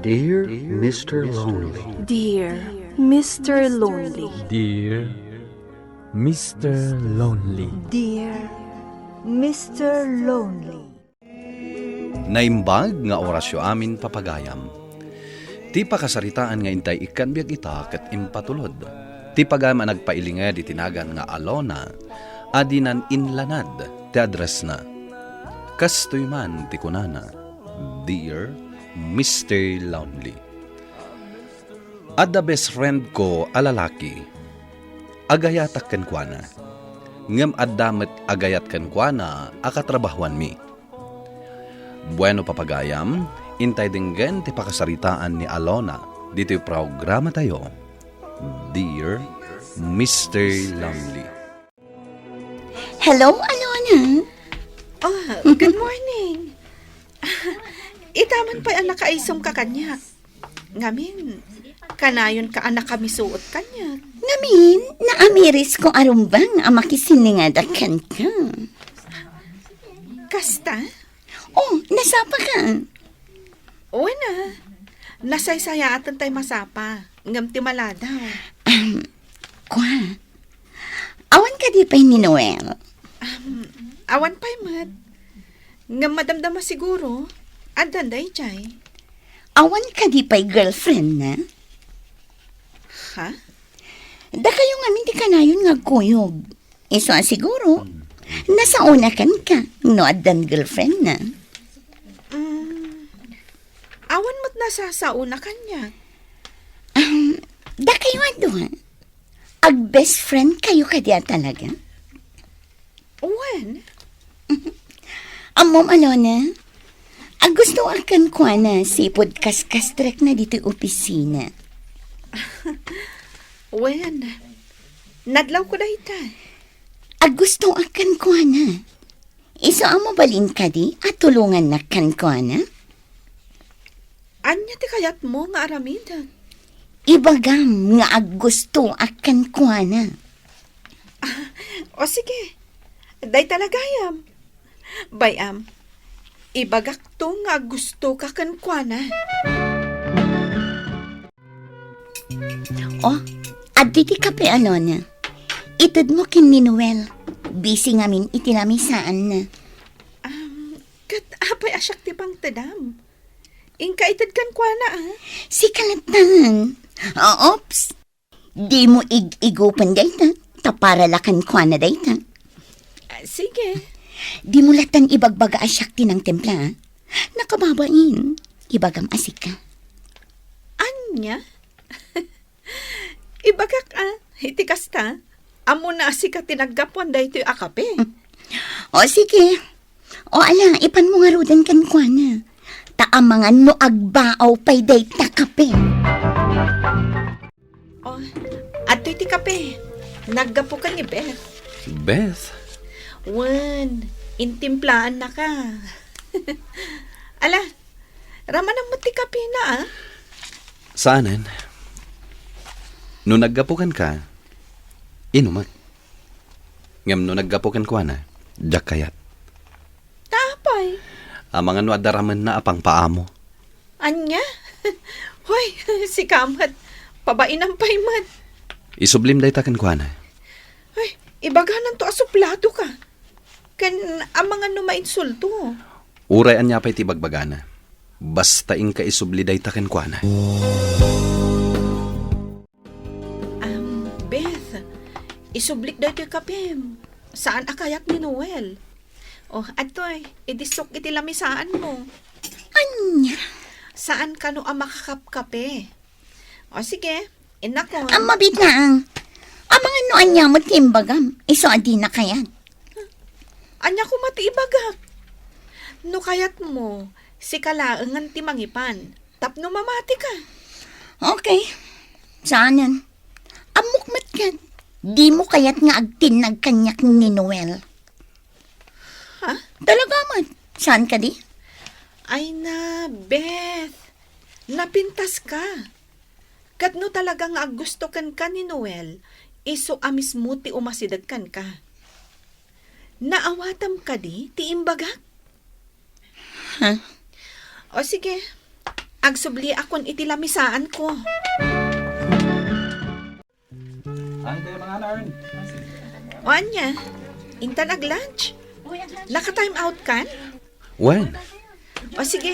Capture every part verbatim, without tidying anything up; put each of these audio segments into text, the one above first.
Dear Mister Lonely. Dear Mister Lonely. Dear Mister Lonely. Dear Mister Lonely. Naimbag nga orasyo amin, papagayam. Ti pakasaritaan nga intay ikkan biag ita ket impatulod. Ti pagayam a nagpailinged iti nagan nga Alona a dinan inlanad ti addressna. Kastoy man ti kunana, "Dear Mister Lonely, adda best friend ko a lalaki. Agayatak kenkuana. Ngem adda met agayat kenkuana a katrabahuanmi." Bueno, papagayam, intay denggen ti pakasaritaan ni Alona ditoy programatayo, Dear Mister Lonely. Hello, Alona. Ah, good morning. Ita man pay a nakaisumka kaniak. Ngamin, kanayonka a nakamisuot kaniak. Ngamin, naamirisko a rumbeng a makisinningada kenka. Kasta? Oh, nasapaka? Wen a. Nasaysayaatentay masapa, ngem ti maladaw. Ahem, kua, awan kadi pay ni Noel? Ahem, awan pay met. Ngem madamdama siguro, addan daydiay. Awan kadi pay girlfriendna? Ha? Dakayo ngamin ti kanayon nga agkuyog. Isu a siguro, nasaona kenka no addan girlfriendna. Mm, awan met nasasaona kaniak. Ahem, dakayo a dua, ag-best friend kayo kadi a talaga? Wen. Ammom, Alona, aggustoak kenkuana sipud kaskastrekna ditoy opisina. Wen, nadlawko dayta. Aggustoak kenkuana. Isu a mabalin kadi a tulongannak kenkuana? Ania ti kayatmo nga aramiden? Ibagam nga aggustoak kenkuana. Ah, o sige, dayta la gayam. Bay-am, ibagakto nga aggustoka kenkuana. Oh, adtoy ti kape, Alona. Itedmo ken ni Noel. Busy ngamin iti lamisaanna. Um, ket apay a siak ti pangtedam? Inka ited kenkuana, a? Sika latta. Oops. Dimo ig-igupen dayta, ta para la kenkuana dayta. Ah, sige. Dimo lattan ibagbaga a siak ti nangtimpla, a? Nakababain. Ibagam a sika. Ania? Ibagak, a, iti kasta, ammona a sika ti naggapuan daytoy a kape. O sige. O ala, ipanmo ngaruden kenkuana. Ta amangan no agbaaw pay dayta kape. O, adtoy ti kape. Naggapu ken ni Beth. Beth? Wen, intimplaannaka. Ala, ramanam met ti kapena, a? Saanen. No naggapu kenka, inumek. Ngem no naggapu kenkuana, diak kayat. Ta apay? Amangan no adda ramenna a pangpaamo. Ania? Hoy, sika met. Pabainam pay met. Isublim dayta kenkuana. Ay, ibagananto a supladoka. Ken amangan no mainsulto. Uray ania pay ti ibagbagana. Basta inka isubli dayta kenkuana. Am, Beth, isublik daytoy kapem. Saan a kayat ni Noel. Oh, adtoy, idissok iti lamisaanmo. Ania? Saan kano a makakapkape? O sige, innakon. Amma bitna. Amangan no ania met ti imbagam, isu a dina kayat. Ania koma ti ibagak? No kayatmo, sika laengen ti mangipan. Tapno mamatika. Okay. Saanen. Ammok met ket, dimo kayat nga agtinnag kaniak ni Noel. Ha? Talaga met. Saan kadi? Ay na, Beth. Napintaska. Ket no talaga nga aggusto kenka ni Noel, isu a mismo ti umasideg kenka. Naawatam kadi ti imbagak? Ha? O sige, Agsubliakon iti lamisaanko. Ano tayo, mga Aaron? O ania, intan ag-lunch? Naka-time out kan? Wen? O sige,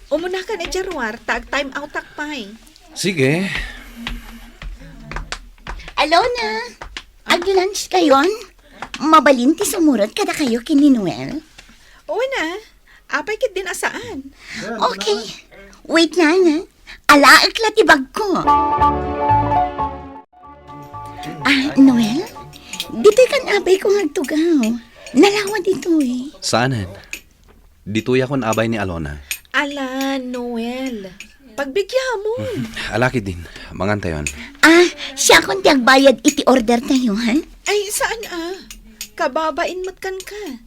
umunakan idiay ruar ta ag-time outak pay. Sige. Alona, ag-lunch kayon? Mabalin ti sumurot kadakayo ken ni Noel? Wen a, apay ketdin a saan? Okay. Wait lang, ha? Alaek la ti bagko. Ah, Noel? Ditoy kan abayko nga agtugaw. Nalawa ditoy. Saanen? Ditoyakon abay ni Alona. Ala, Noel. Pagbigyamon. Ala ketdin, mangan tayon. Ah, siakon ti agbayad iti order tayo, ha? Ay, saan a? Kababain met kenka.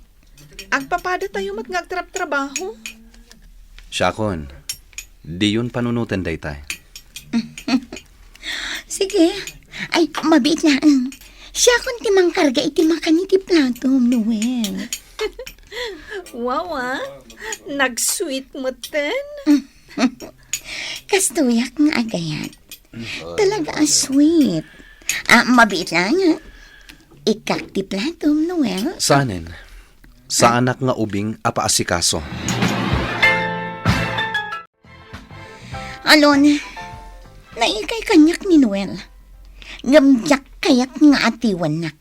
Agpapada tayo met nga agtrabtrabaho. Siakon, diyon panunoten daytay. Sige. Ay, mabiit laeng. Siakon ti mangkarga iti makan iti platom, Noel. Wow, a. Nag-sweet metten. Kastoyak nga agayat. Talaga a sweet. Ah, mabiit laeng, a. Ikkak ti platom, Noel. Saanen? Saanak nga ubing a paasikaso. Alona, naikay kaniak ni Noel. Ngem diak kayat nga atiwennak.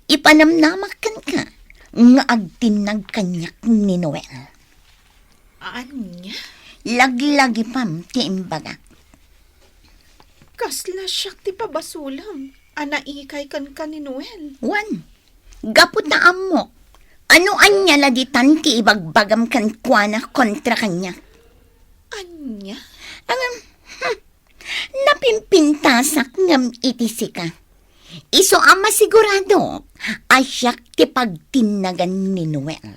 Ipanamnamak kenka nga agtinnag kaniak ni Noel. Ania? Laglagipam ti imbagak. Kasla siak ti pabasolem a naikay kenka ni Noel. Wen, gapu ta ammok, ano ania la ditan ti ibagbagam kenkuana kontra kaniak. Ania? Ngem, hmm, napimpintasak ngem iti sika. Isu a masiguradok a siak ti pagtinnagan ni Noel.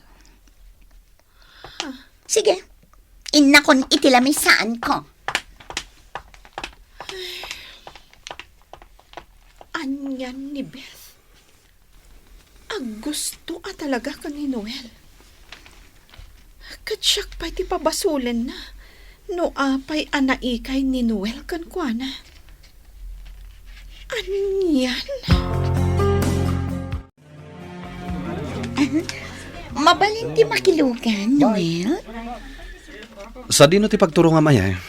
Sige, innakon iti lamisaanko. Anian ni Beth? Aggusto a talaga ken ni Noel. Ket siak pay ti pabasolenna no apay a naikay ni Noel kenkuana. Anian? Mabalin ti makilugan, Noel? Sadino ti pagturongam aya?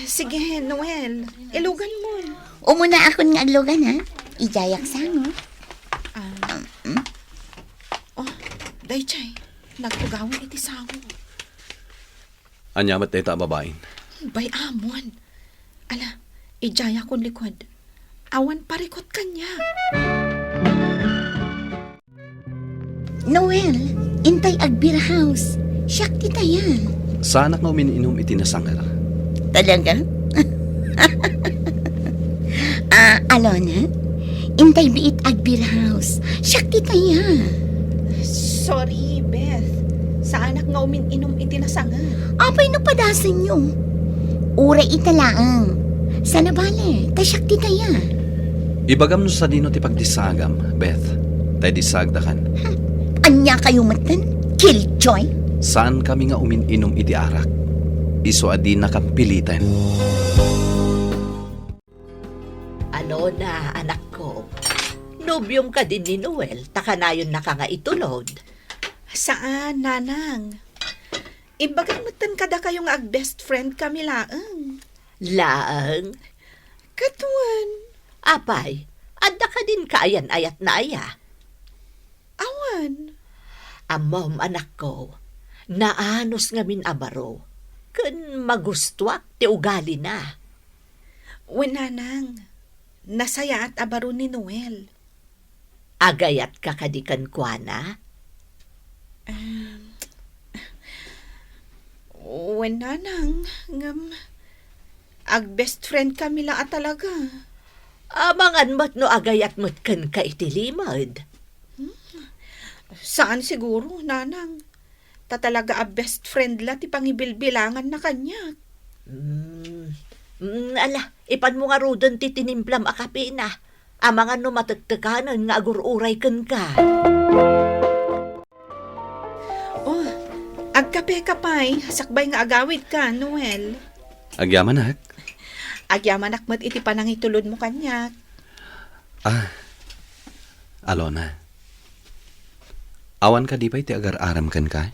Sige, Noel. Iluganmon. Umunaakon nga aglugan, ha? Idiayak sango. Ah. Mm. Oh, daydiay. Nagtugawan iti sango. Ania met dayta a babain? Bay-amon. Ala, idiayakon likud. Awan parikut kaniak. Noel, intay ag-beer house. Siak ti taya. Saanak nga umin-inom iti nasanger. Talaga? Ah, Alona? Intay biit ag-beer house. Siak ti taya. Sorry, Beth. Saanak nga umin-inom iti nasanger. Apay no padasenyo? Uray ita laeng. Saan a bale, ta siak ti taya. Ibagam no sadino ti pagdissaagam, Beth. Tay dissaagdakan. Hmm. Ania kayo metten? Killjoy? Saankami nga umin-inom iti arak. Isu a dinakam piliten. Alona, anakko, nobiom kadi ni Noel, ta kanayonnaka nga itulod? Saan, nanang. Imbagak metten kadakayo nga ag-best friend kami laeng. Laeng? Ket wen. Apay, adda kadin kaayan-ayatna aya? Awan. Ammom, anakko, naanus ngamin a baro, ken magustuak ti ugalina. Wen, nanang, nasayaat a baro ni Noel. Agayatka kadi kenkuana? Em, wen, nanang, ngem ag-best friend kami la a talaga. Amangan met no agayat met kenka iti limed. Hmm, saan siguro, nanang. Ta talaga a best friend la ti pangibilbilanganna kaniak. Mm. Mm, ala, ipanmo ngaruden ti tinimplam a kapena. Amangan no matektekanen nga agur-uray kenka. Oh, agkapeka pay, sakbay nga agawidka, Noel. Agyamanak. Agyamanak met iti panangitulodmo kaniak. Ah, Alona. Awan kadi pay ti agar-arem kenka?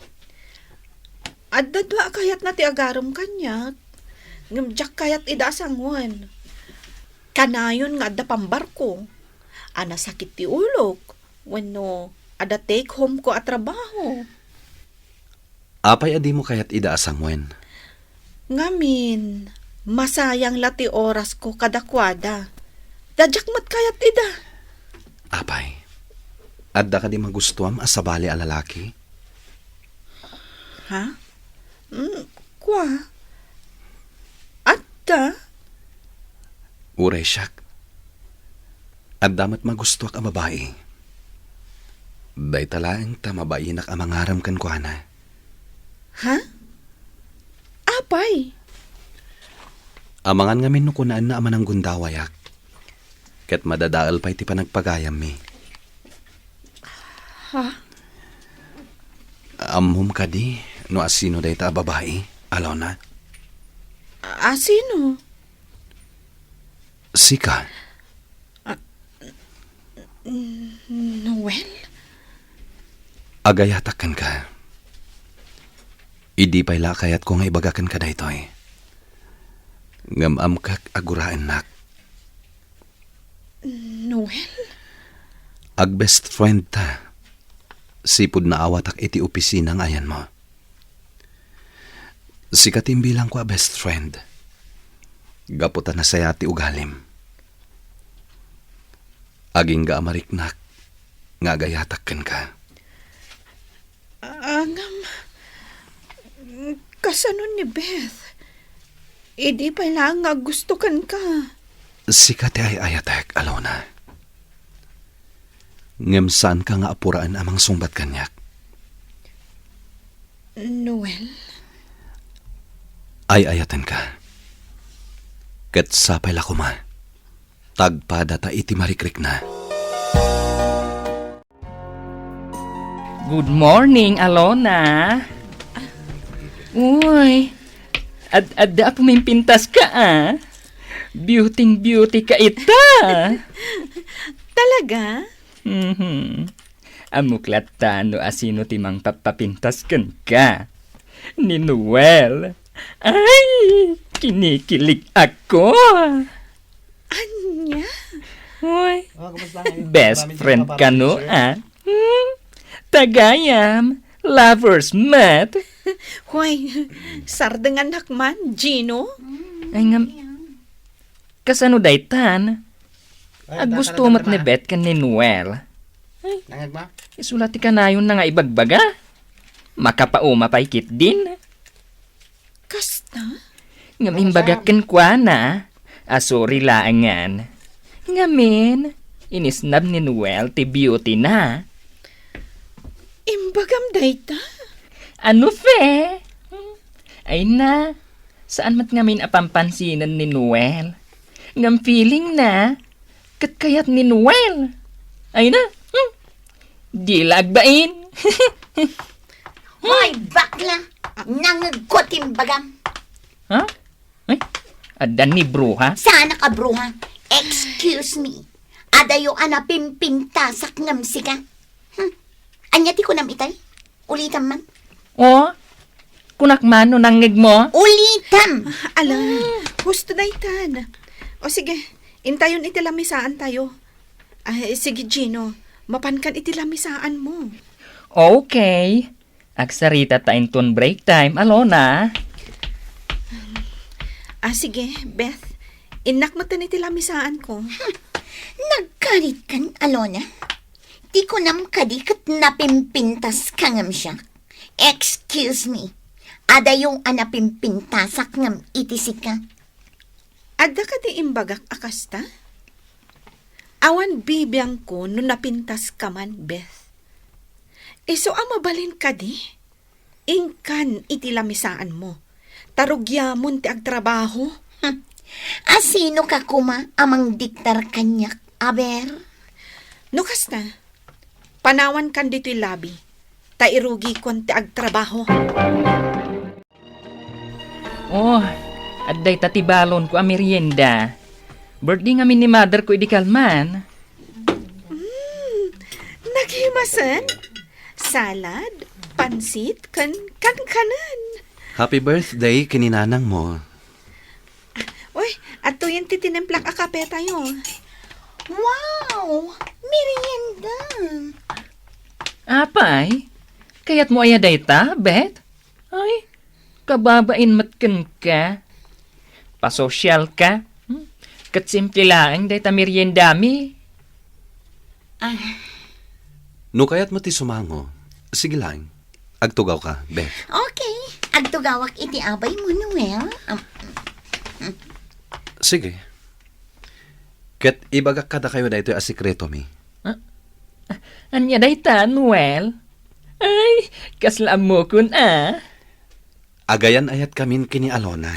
Adda dua a kayatna ti agarem kaniak. Ngem diak kayat ida a sangoen. Kanayon nga adda pambarko, a nasakit ti ulok, wenno adda take home ko a trabaho. Apay a dimo kayat ida a sangoen? Ngamin, masayang la ti orasko kadakuada. Ta diak met kayat ida. Apay, adda kadi magustuam a sabali a lalaki? Ha? Mm, kua? Adda? Uray siak. Adda met magustuak a babai. Dayta laeng ta mabainak a mangarem kenkuana. Ha? Apay? Amangan ngamin no kunaenna a mananggundawayak. Ket madadael pay ti panagpagayammi. Ha? Ammom kadi no asino dayta a babai, Alona? Asino? Sika. Ah, Noel? Agayatak kenka. Idi pay la kayatko nga ibaga kenka daytoy. Ngem amkak a guraennak. Noel? Ag-best friend ta. Sipud naawatak iti opisina nga ayanmo. Sika ti imbilangko a best friend. Gapu ta nasayaat ti ugalim. Agingga a mariknak nga agayatak kenka. Ah, ngem, kasano ni Beth? Idi pay laeng nga aggusto kenka. Sika ti ay-ayatek, Alona. Ngem saanka nga apuraen a mangsungbat kaniak. Noel? Ay-ayatenka. Ket sapay la koma. Tagpada ta iti marikrikna. Good morning, Alona. Uy, ad-adda a pumimpintaska, a. Beauting beauty ka ita. Talaga? Mhm. Ammok latta no asino ti mangpapapintas kenka. Ni Noel. Ay, kinikilig ako. Ania? Hoy, best friend kano, a? Hmm? Tagayam, lovers met. Hoy, sardengannak man, Gino. Ay, ngem, kasano daytan? Aggusto met ni Beth ken ni Noel. Ay, isu la ti kanayonna nga ibagbaga. Makapauma pay ketdin. Kasta? Ngem imbagak kenkuana a sorry laengen. Ngamin, inisnab ni Noel ti beauty na. Imbagam dayta? Ano, fe? Ay na, saan met ngamin a pampansinen ni Noel. Ngem feeling na, ket kayat ni Noel. Ay na, hmm. Di la agbain. Hoy, bakla! Nangngegko ti imbagam. Ha? Ay, adda ni bruha? Saanak a bruha? Excuse me. Adayo a napimpintasak ngem sika. Hmm. Ania ti kunam itay? Ulitam man. O, kunak man no nangngegmo? Ulitam! Ala, husto daytan. O sige, intayon iti lamisaan tayo. Ay, sige, Gino. Mapankan iti lamisaanmo. Okay. Agsarita ta inton break time, Alona. Ah, sige, Beth. Innak metten iti lamisaanko. Nagkaritkan, Alona? Ti kunam kadi ket napimpintaska ngem siak? Excuse me. Adayo a napimpintasak ngem iti sika. Adda kadi imbagak a kasta? Awan bibiangko no napintaska man, Beth. Isu a mabalin kadi? Inkan iti lamisaanmo. Ta rugiamon ti agtrabaho. Hmm. Asino ka koma a mangdiktar kaniak, aber? No kasta, panawankan ditoy labi, ta irugikon ti agtrabaho. Oh, Adda ita ti balonko a merienda. Birthday ngamin ni mother ko idi kalman. Mm, naghimasen? Salad, pansit, ken kankanen. Happy birthday ken ni nanang mo. Uy, adtoyen ti tinimplak a kape tayo. Wow! Merienda! Apay, kayat mo aya dayta, Beth? Ay, kababain met kenka. Pasosyal ka. Hmm? Ket simple laeng dayta meriendami. Ah. No kayat mo ti sumango, sige lang. Agtugaw ka, Beth. Okay. Agtugawak iti abay mo, Noel. Um, Sige. Ket ibagak kadakayo daytoy a sekretomi. Ah? Ania dayta, Noel? Ay, kasla ammokon, a. Agayan-ayatkamin ken ni Alona.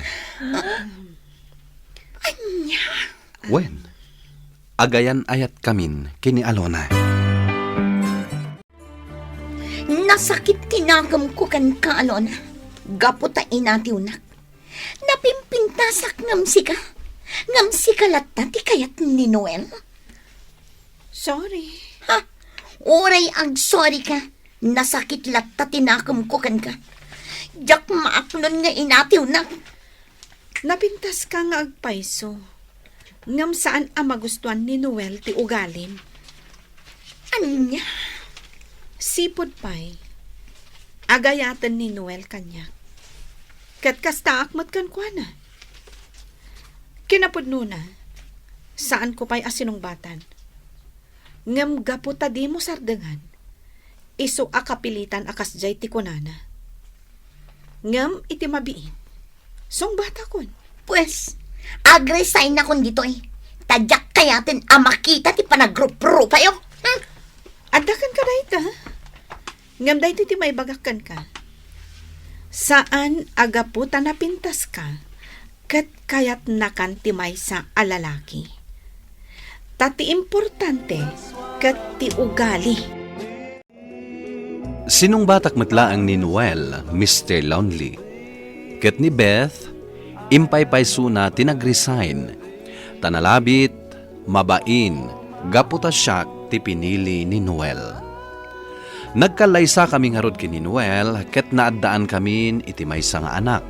Ania? Wen, agayan-ayatkamin ken ni Alona. Nasakit ti nakemko kenka, Alona, gapu ta inatiwnak. Napimpintasak ngem sika. Ngem sika latta ti kayat ni Noel. Sorry. Ha? Uray agsorry ka. Nasakit latta ti nakemko kenka. Diak maaknon nga inatiwnak. Napintaska nga agpayso. Ngem saan a magustuan ni Noel ti ugalim. Ania? Sipud pay, agayaten ni Noel kaniak. Ket kastaak met kenkuana. Kinapudnona, saanko pay a sinungbatan. Ngem gapu ta dimo sardengan, isu a kapilitan a kasdiay ti kunana. Ngem iti mabiit, sungbatakon. Pues, agresignakon ditoy. Ta diak kayaten a makita ti panagruprupayo. Hmm? Adda kenka dayta. Ngem daytoy ti maibagak kenka. Saan a gapu ta napintaska, ket kayatnakan ti maysa a lalaki. Ta ti importante ket ti ugali. Sinungbatak met laeng ni Noel, Mister Lonely. Ket ni Beth, impaypaysona ti nag-resign. Ta nalabit, mabain, gapu ta siak ti pinili ni Noel. Nagkallaysakami ngarud ken ni Noel ket naaddaankamin iti maysa nga anak.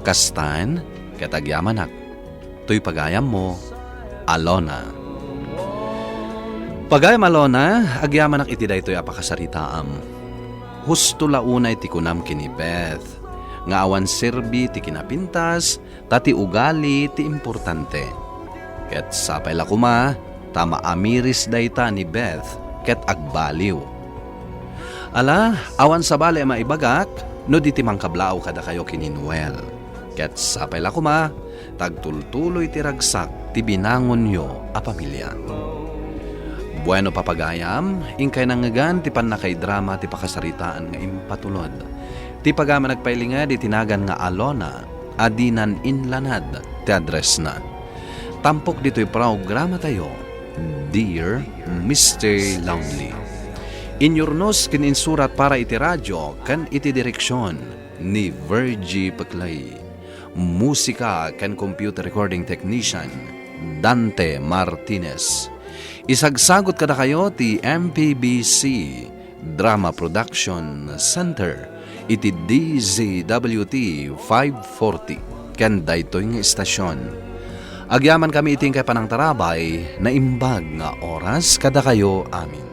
Kastan ket agyamanak. Toy pagayammo, Alona. Pagayam Alona, agyamanak iti daytoy a pakasaritaam. Husto la unay ti kunam ken ni Beth, nga awan serbi ti kinapintas, ta ti ugali ti importante. Ket sapay la koma ta maamiris dayta ni Beth ket agbaliw. Ala, awan sabali a maibagak no di ti mangkablaaw kadakayo ken ni Noel. Ket sapay la koma ta agtultuloy ti ragsak ti binangonyo a pamilia. Bueno, papagayam, inkay nangngegan ti pannakaidrama ti pakasaritaan nga impatulod. Ti pagayam a nagpailinged iti nagan nga Alona, a dinan inlanad ti addressna. Tampok ditoy programatayo, Dear Mister Lonely. Inyurnos ken insurat para iti radio ken iti direksion ni Virgie Peclay. Musika ken computer recording technician, Dante Martinez. Isagsagot kadakayo ti M P B C Drama Production Center iti D Z W T five forty ken daytoy nga istasion. Agyamankami iti inkay panangtarabay, naimbag nga oras kadakayo amin.